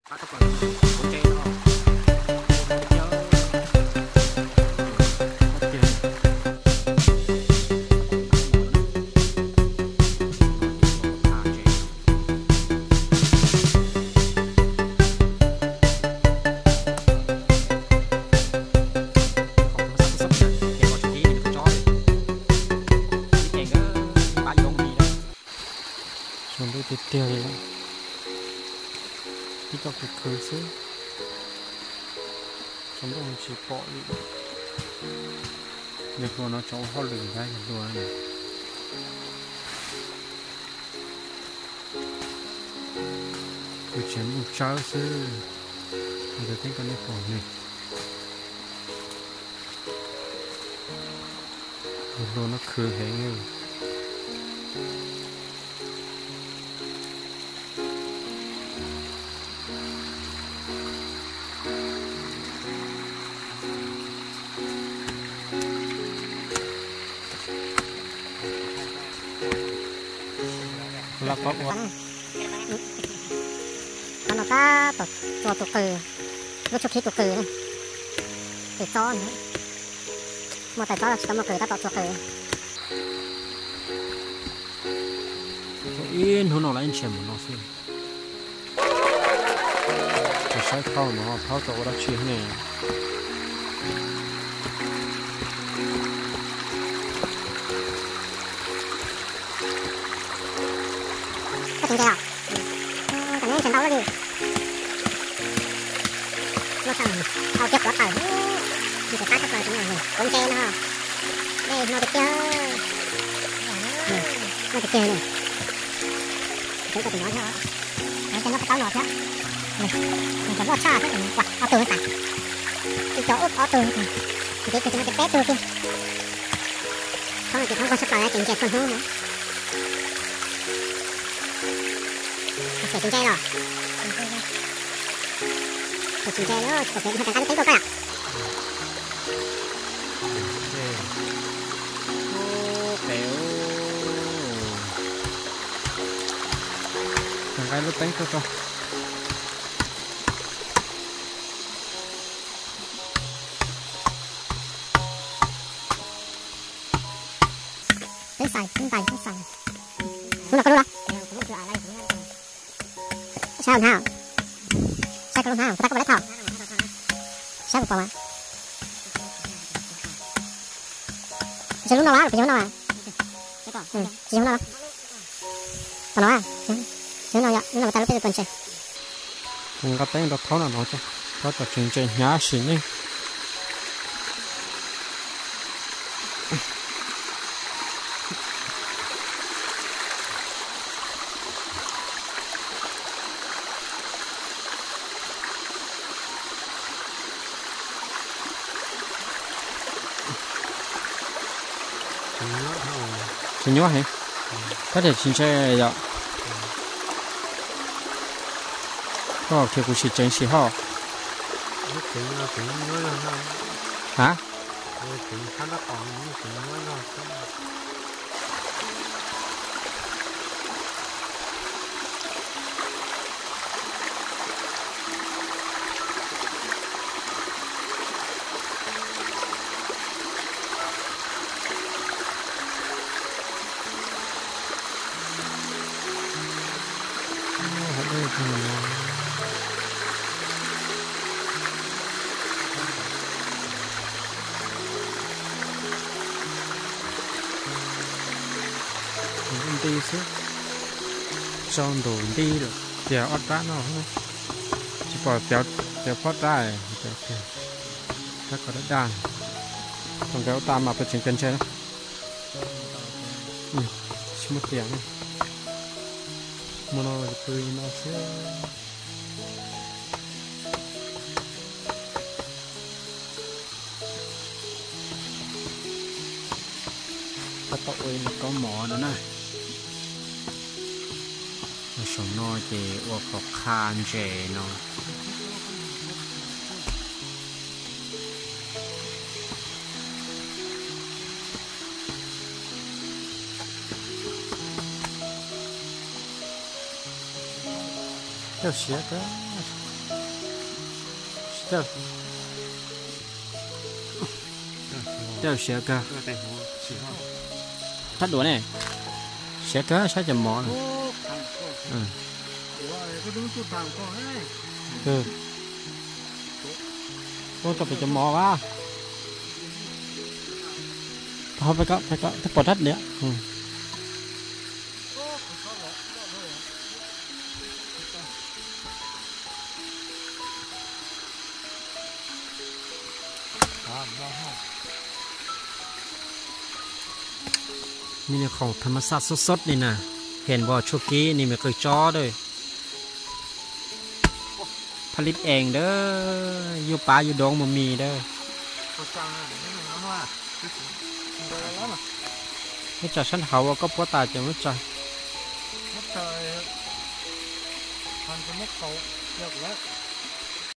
Tsaus ntuj tiag tiag li lawm, tib co khwv khwv xwb, tsaus ntuj tsis pom li. Yawg hluas no tseem ua hauj lwm ntag yawg hluas. Kuv tseem mus tsawb xwb, kuv tseem teeb kom nej pom ne. Yawg hluas no khwv heev. Qhov no tab tom txua tus qws, lub tshoob khib tus qws, qws txob, muaj tais txob tsis tau muaj qws tab tom txua qws. Ib hnub no los ib ntshe mus no xwb. Kuv saib thaub no, thaub tau ua dab tsi ne. Koj tsis ntse os? Tam no ntshe ntau lawm li. Loj tshaj, tau kiag quav taws, nws tus qab tshaj plaws, kuv ntse no. Dej no tiag tiag, no tiag tiag ne. Kuv cov tus no thiab, cov no qab taub no thiab. Nws cov loj tshaj thiab, ob tug tas, ib co ub ob tug, ces tus no ces peb tug kiag. Thaub no ces thaub nquag tshaj plaws ces ntse txhua hnub. Tsis ntse los? Tsis ntse los, tsis pom kev, tsis pom kev nqaij lub teeb tuaj koj yom. Nqaij lub teeb tuaj koj. Teeb xais, teeb ntais, teeb xais. Lub no koj lub los? Saib hnab, saib koj lub hnab, kuv tab koj puas laib thaum. Saib puas pom mas. Tsis lub no, kuv yog lub no. Tsis yog lub no. Tom no, tsis lub no, lub no mas tas lub peb tuaj ntshe. Kuv nqa teeb rau thaub no no, thaub tseem ntse hnyav sim neej. Tsis nyuaj heev, tab tias tsis ntse yom. Koj khiav kuv sim tseev sim hauj. Ha? Nti xwb, tsau ntus nti lawm, tias ob rab no, tsis pom tias phob rab, rab ko daj daj, tau nkawd ua tas mas peb tseem tias ntse na. Tsis muaj tias, muaj no pw li no xwb. Tab tom ua ib lub kaub mov no na. Saum no ces ua qhov qha ntses no. Lub siab kawg. Tej siav kawg. Sab duav ne, siav kawg sab cov mov. Ua rau pem cov mov a. Pom rab niam. Nws khoom tham mas xaj xub xub li na, pheej npog tshuaj kib ni me qw tsob dawb. Phaj lib ees dawb, yug pab yug doob mus mis dawb. Muab tso sab hauv ua koj puab tas ces muab tso.